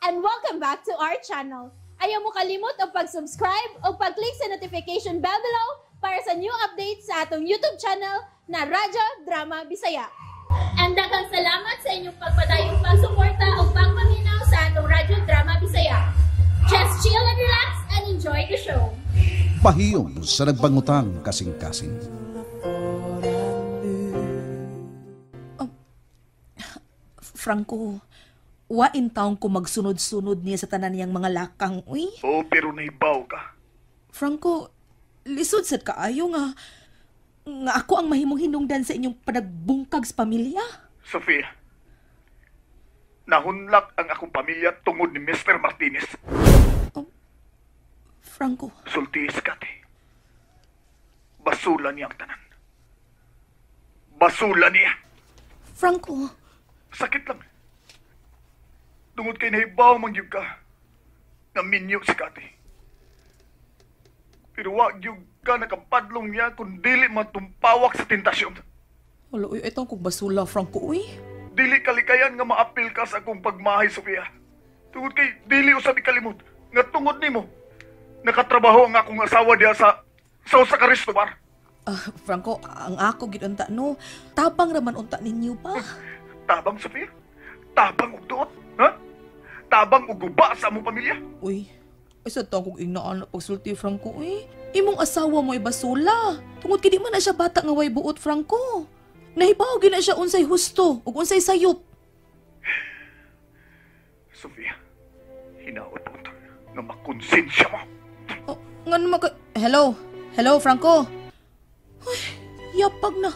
And welcome back to our channel. Ayaw mo kalimot og pag-subscribe o pag-click sa notification bell below para sa new updates sa atong YouTube channel na Radyo Drama Bisaya. And daghang salamat sa inyong pagpadayong pagsuporta o pagpaminaw sa atong Radyo Drama Bisaya. Just chill and relax and enjoy the show. Pahiyom sa nagbangutang kasing-kasing. Franco, wa in taong ko magsunod-sunod niya sa tanan niyang mga lakang, uy. Oo, pero naibaw ka. Franco, lisod sad kaayo nga nga ako ang mahimong hinungdan sa inyong panagbungkag sa pamilya. Sofia, nahunlak ang akong pamilya tungod ni Mr. Martinez. Oh, Franco. Sultiis ka, te. Basula niya ang tanan. Basula niya. Franco. Sakit lang. Tungod kay nahibaw man gyud ka nga minyo si Kati. Pero wa gyud ka nakapadlong niya kung dili matumpawak sa tentasyon. Wala, uy, itong kong basula, Franco, uy. Dili kalikayan nga maapil ka sa akong pagmahay, Sofia. Tungod kay dili usab ikalimot nga tungod nimo nakatrabaho ang akong asawa diha sa usa ka resto bar. Franco, ang ako gid unta no, tabang raman unta ninyo pa. Tabang, Sofia? Tabang og duot? Ha? Tabang og guba sa among pamilya? Uy, ay sa taong kong inaan na pagsulti, Franco, uy. Imong asawa mo ay basula. Tungod kay di man na siya bata nga way buot, Franco. Nahibaw gid na siya unsay husto ug unsay sayop. Sofia, hinaot mo nga makonsensya mo. Oh, nga naman ka... Hello? Hello, Franco? Ay, yapag na.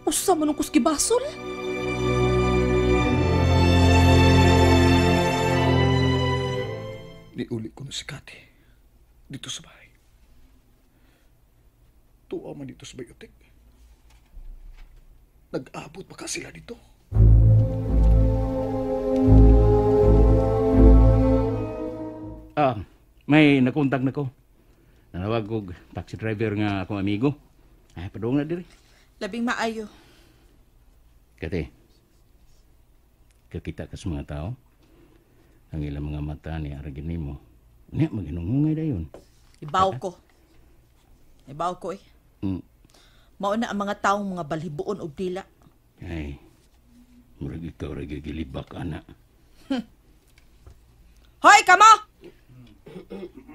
Usa man ang kuskibasol. Niuli ko na si Kati dito sa bahay. Tuwa man dito sa biotech. Nag-abot pa ka sila dito. May nakontak na ko. Nanawag og taxi driver nga akong amigo. Ay, padung na diri. Labing maayo. Kati, kakita ka sa mga tao. Ang ilang mga mata ni aragin nimo. Niya, maginungungay dayon. Ibaw ko. Ibaw ko eh. Mauna ang mga taong mga balhibuon og dila. Ay, murag ikaw ra gilibak, ana. Hoy, kamo!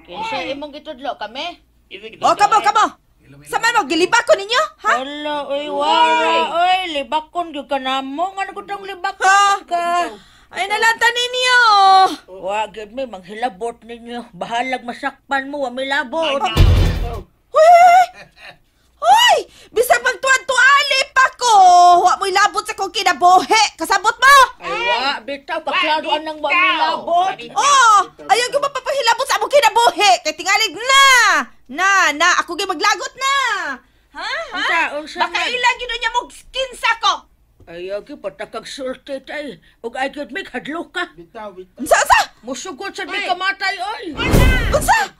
Kinsa imong gitudlo kami? O, kamo, kamo! Sa man mo, gilibak ko ninyo, ha? Hala, oy, wara, oy, libakon gyud ka namo. Nga na libakon ka. Ay, nalanta ninyo! Wa, gyud mi, manghilabot ninyo. Bahalag masakpan mo, wa may labot. Hoy, hoy, hoy! Bisag magtuwan-tuali pa ko! Wa mo'y labot sa kong kinabuhi! Kasabot mo! Ay, wa, bitaw, paklaro anang wa may labot. Oh, ayaw ko mapapahilabot sa among kinabuhi! Kay tingalig na! Na, ako gyud maglagot na! Ha? Ha? Unsa, Baka ilang yun niya mo skin sa ko! Ayaw, gyud patakag sulti tay. Ug ay gyud mi hadlok ka. Unsa, unsa? Musugot sa di kamatay, oy! Unsa?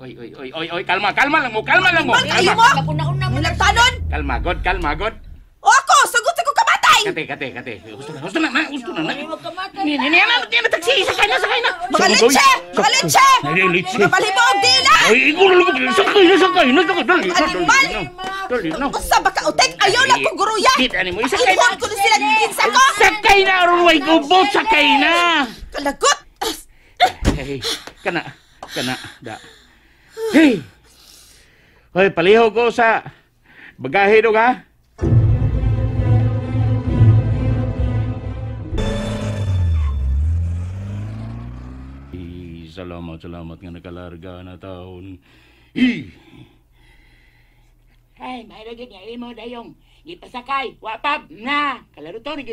Oy, oy, oy, oy, oy, kalma, kalma lang mo, kalma lang mo. Kalma kayo mo! Nilagtanon! Kalma, god, kalma, god. O ako, sagot sa kong kamatay! Kate, kate, kate. Gusto na, ma, gusto na. Ay, magkamatay. Ni, ni, ni, ni, taxi, sakay na, sakay na. Mga litse! Mga litse! Litse! Mga balhiboog dila! Ay, igulo, sakay na, sakay na, sakay na. Animal! Dali na. Unsa ba ka, utek? Ayaw lang kong guruya! Kita ni mo, isakay na. Ilhon ko na sila kinsa ko! Sakay na, aron way gubot, sakay na! Kalagot! Hey, kana, kana, da. Hey! Hoy, palihog ko sa bagahe dong, ha? Salamat, salamat nga nakalarga na taon. Ay, mayroon gid nga imo dayong gipasakay. Wa pa na. Kalaro to ni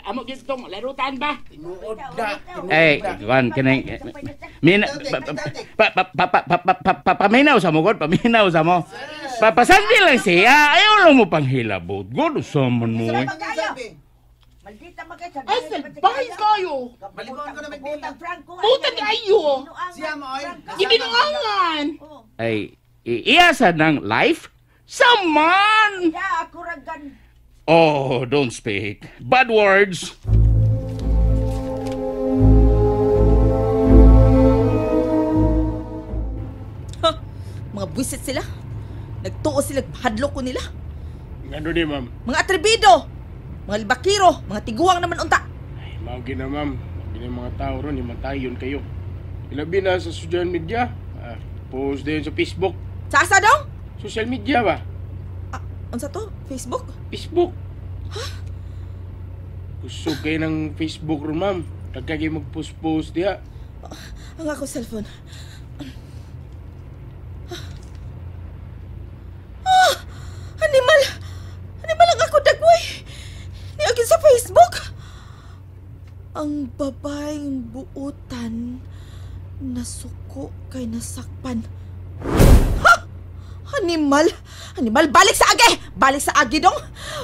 amo gid tong larutan ba? Tinuod na. Eh, kuan kanay min pa pa pa pa pa paminaw sa mo god, paminaw sa mo. Papasandi lang siya. Ayaw lang mo panghilabot. God usaman mo. Maldita magay sa. Ay, salbahe kayo. Balibon ko na magdila. Puta kayo. Siya mo ay. Gibinuangan. Ay, iya sa ng life? Saman! Ya, ako ragan. Oh, don't speak. Bad words. Mga buwisit sila. Nagtuo sila, hadlok ko nila. Ngano ni, ma'am? Mga atrebido! Mga libakiro, mga tiguang naman unta. Ay, mao gina, ma'am. Gina mga tao ron, imatayon kayo. Ilabi na sa social media. Ah, post din sa Facebook. Sa asa dong? Social media ba? Ah, unsa to? Facebook? Facebook. Ha? Kusog kayo ng Facebook ron, ma'am. Nagkagay mag-post-post diya. Ang ako cellphone. Ah! Animal! Animal ang ako dagway! Niagin sa Facebook! Ang babaeng buutan nasuko kay nasakpan. Ha! Animal! Animal! Balik sa agi! Balik sa agi dong!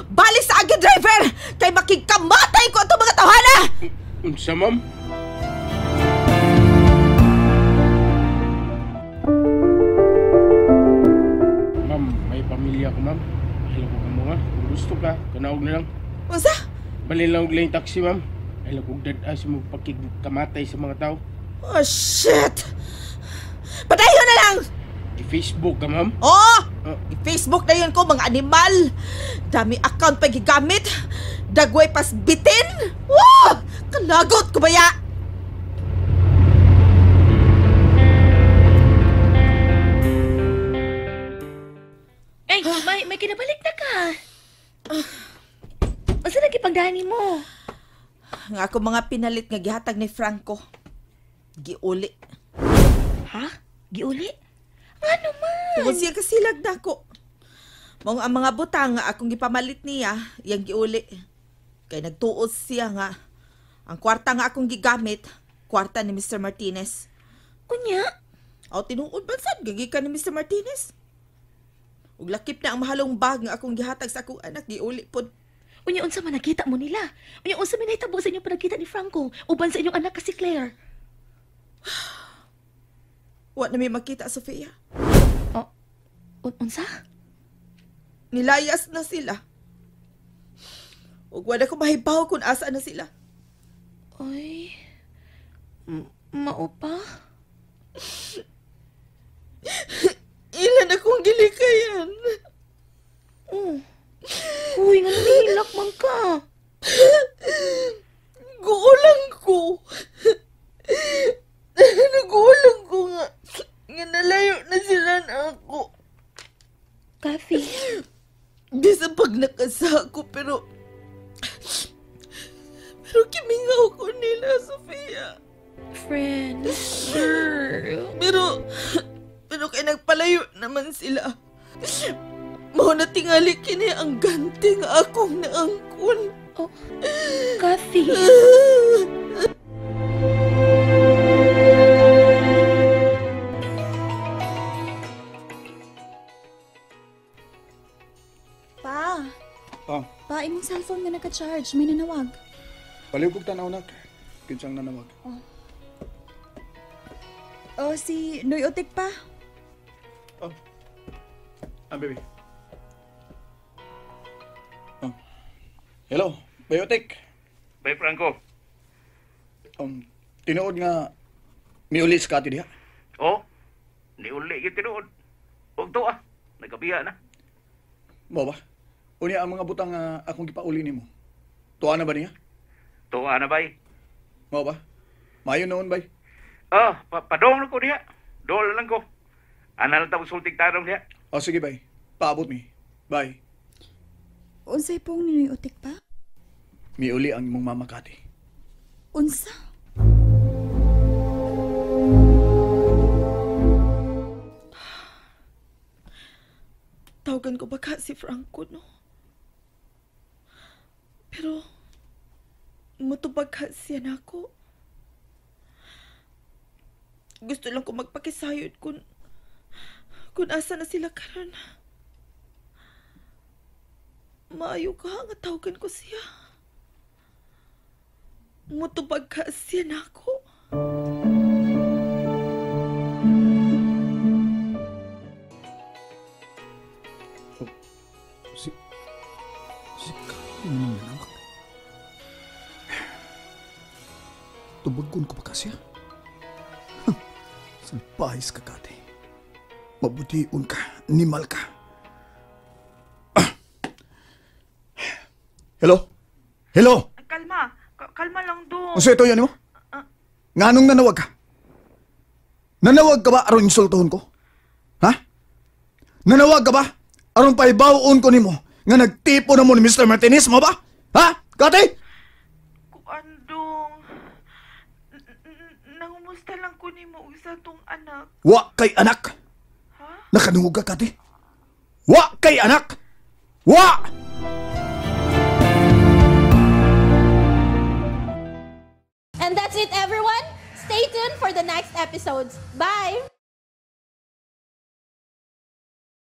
Balik sa agi, driver! Kay makikamatay ko itong mga tawhana! Unsa, ma'am? Ma'am, may pamilya ko, ma'am. Hello ko mo nga. Kung gusto ka, kanaog na lang. Unsa? Balin lang og laing taxi, ma'am. Hello kog dad-a sa magpakigkamatay sa mga tao. Oh, shit! Patayon na lang! I-Facebook ka, ma'am? Oo! Oh! I-Facebook na yun ko, mga animal! Dami account pa gigamit! Dagway pas bitin! Wow! Kalagot ko baya! Ay, may kinabalik na ka. Asa nagipagdani mo? Nga ako mga pinalit nga gihatag ni Franco. Giuli. Ha? Giuli? Ano man? Tungod siya kasilag na ako. Mong ang mga butang nga akong gipamalit niya, iyang giuli. Kay nagtuos siya nga. Ang kwarta nga akong gigamit, kwarta ni Mr. Martinez. Unya? Aw, tinuod ba sad? Gigikan ni Mr. Martinez. Ug lakip na ang mahalong bag nga akong gihatag sa akong anak, giuli pod. Unya, unsa man nakita mo nila? Unya, unsa man nahitabo sa inyong panagkita ni Franco? Uban sa inyong anak ka si Claire? Wa na may makita, Sofia. Oh, unsa? Nilayas na sila. Ug wa na ko mahibaw kung asa na sila. Ay, mao pa? Ilan akong gilikayan. Oh. Uy, nga nahilak man ka. Guulang ko. Naguulang ko nga. Nga nalayo na sila na ako. Kathy. Di sa pag nakasa ko, pero kimingaw ko nila, Sofia. Friend, girl. Pero kay nagpalayo naman sila. Mao na tingali kini ang ganti nga akong naangkon. Oh, Kathy. Pa. Oh. Pa, imong cellphone nga naka-charge. May nanawag. Paliw kog tanaw nak. Kinsang nanawag. Oh. Oh, si Noy Otik pa. Oh. Ah, baby. Oh. Hello, Bayotek. Bay Franco. Tinuod nga miuli sa Kati diha. Oh, niuli gyud tinuod. Og tuwa, nagabiya na. Mao ba? Unya ang mga butang akong gipauli nimo. Tuwa na ba niya? Tuwa na bay. Mao ba? Maayo noon bay. Oh, padong ko diha. Dol lang ko. Ana lang ta sultig tarong diha. Oh, sige bay. Paabot mi. Bye. Unsay pong ninoy Otik pa? Miuli ang imong mama, Kati. Unsa? Tawagan ko ba ka si Franco, no? Pero, mutubag ka siya na ako. Gusto lang ko magpakisayod kung asa na sila karon. Maayo ka nga tawagan ko siya. Mutubag ka siya na ako. Oh, si Kati naman nanawag. Tubagon ko pa ka siya? Salpahis ka, Kati. Mabutiun ka. Animal ka. Ah. Hello? Hello? Kalma. Kalma lang dong. Unsa ito yan mo? Nganong nanawag ka? Nanawag ka ba aron insultuhon ko? Ha? Nanawag ka ba aron paibawon ko nimo nga nagtipo na mo ni Mr. Martinez mo ba? Ha? Kati? Kuan dong. Nangumusta lang ko nimo og sa tong anak. Wa kay anak. Nakadungog ka, Kati? Wa kay anak. Wa! And that's it, everyone. Stay tuned for the next episodes. Bye!